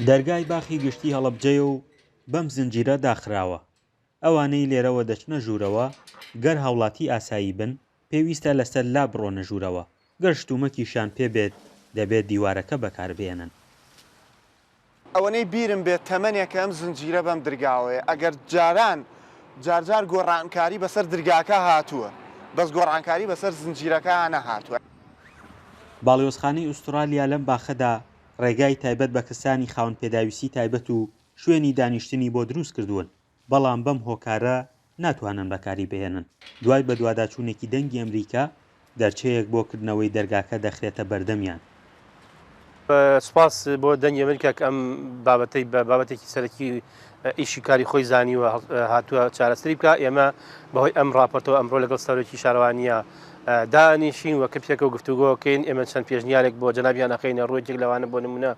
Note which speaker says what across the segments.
Speaker 1: دەرگای باخی گشتی هەڵەبجەیە و بەم زنجیرە داخراوە، ئەوانەی لێرەوە دەچنە ژوورەوە گەر هاوڵاتی ئاسایی بن پێویستە لەسەر لا بڕۆنە ژوورەوە، گەر شتومەکیشیان پێبێت دەبێت دیوارەکە بەکاربهێنن.
Speaker 2: ئەوەنەی بیرم بێت تەمەنێکە ئەم زنجیرە بەم درگاوەیە، ئەگەر جاران جارجار گۆڕانکاری بەسەر درگاکە هاتووە، بەس گۆڕانکاری بەسەر زنجیرەکە نەهاتووە.
Speaker 1: باڵیۆزخانەی ئوسترالیا لەم باخەدا ڕێگای تایبەت بە کەسانی خاوەن پێداویستی تایبەت و شوێنی دانیشتنی بۆ دروستکردوون، بەڵام بەم هۆکارە ناتوانن بەکاری بهێنن. دوای بەدواداچوونێکی دەنگی ئەمریکا، دەرچەیەک بۆ کردنەوەی دەرگاکە دەخرێتە بەردەمیان.
Speaker 3: سوپاس بۆ دەنگی ئەمریکا کە ئەم بابەتەی بە بابەتێکی سەرەکی ئیشی کاری خۆی زانیوە هاتووە چارەسەری بکە. ئێمە بەهۆی ئەم راپۆرتەوە ئەمڕۆ لەگەڵ سەرۆکی شارەوانیە دانیشین و کە پێکەوە گفتوگۆکەین. ئێمە چەند پێشنیارێک بۆ جەنابیان ئەخەینە ڕوو، یەکێک لەوانە بۆ نمونە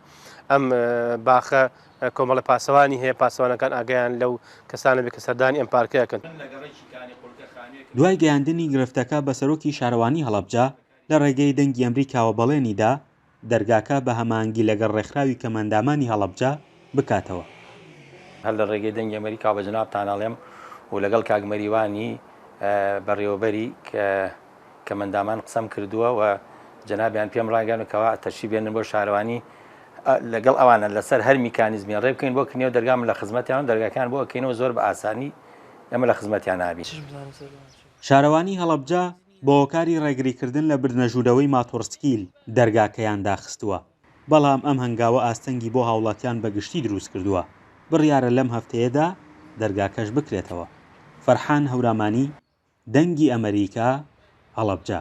Speaker 3: ئەم باخە کۆمەڵە پاسەوانی هەیە، پاسەوانەکان ئاگایان لەو کەسانە بێت کە سەردانی ئەم پارکە ئەکەن.
Speaker 1: دوای گەیاندنی گرفتەکە بە سەرۆکی شارەوانی هەڵەبجە، لە ڕێگەی دەنگی ئەمریکاوە بەڵێنی دا دەرگاکە بە هەماهەنگی لەگەڵ ڕێکخراوی کەمئەندامانی هەڵەبجە بکاتەوە.
Speaker 4: هەر لە ڕێگەی دەنگی ئەمریکاوە بە جەنابتان ئەڵێم و لەگەڵ کاک مەریوانی بەڕێوەبەری کەمئەندامان قسەم کردووە و جەنابیان پێم ڕاگەیاندووە کەوا تەشریف بێنن بۆ شارەوانی لەگەڵ ئەوانە لەسەر هەر میکانیزمی ڕێ بکەین بۆ کردنەوە دەرگا من لە خزمەتیان و دەرگاکان بۆ ئەکەینەوە زۆر بە ئاسانی ئێمە لە خزمەتیان نابین.
Speaker 1: شارەوانی هەڵەبجە بە هۆکاری ڕێگریکردن لە بردنەژوورەوەی ماتۆڕسکیل دەرگاکەیان داخستووە، بەڵام ئەم هەنگاوە ئاستەنگی بۆ هاوڵاتیان بە گشتی دروستکردووە، بڕیارە لەم هەفتەیەدا دەرگاکەش بکرێتەوە. فەرحان هەورامانی، دەنگی ئەمەریکا، هەڵەبجە.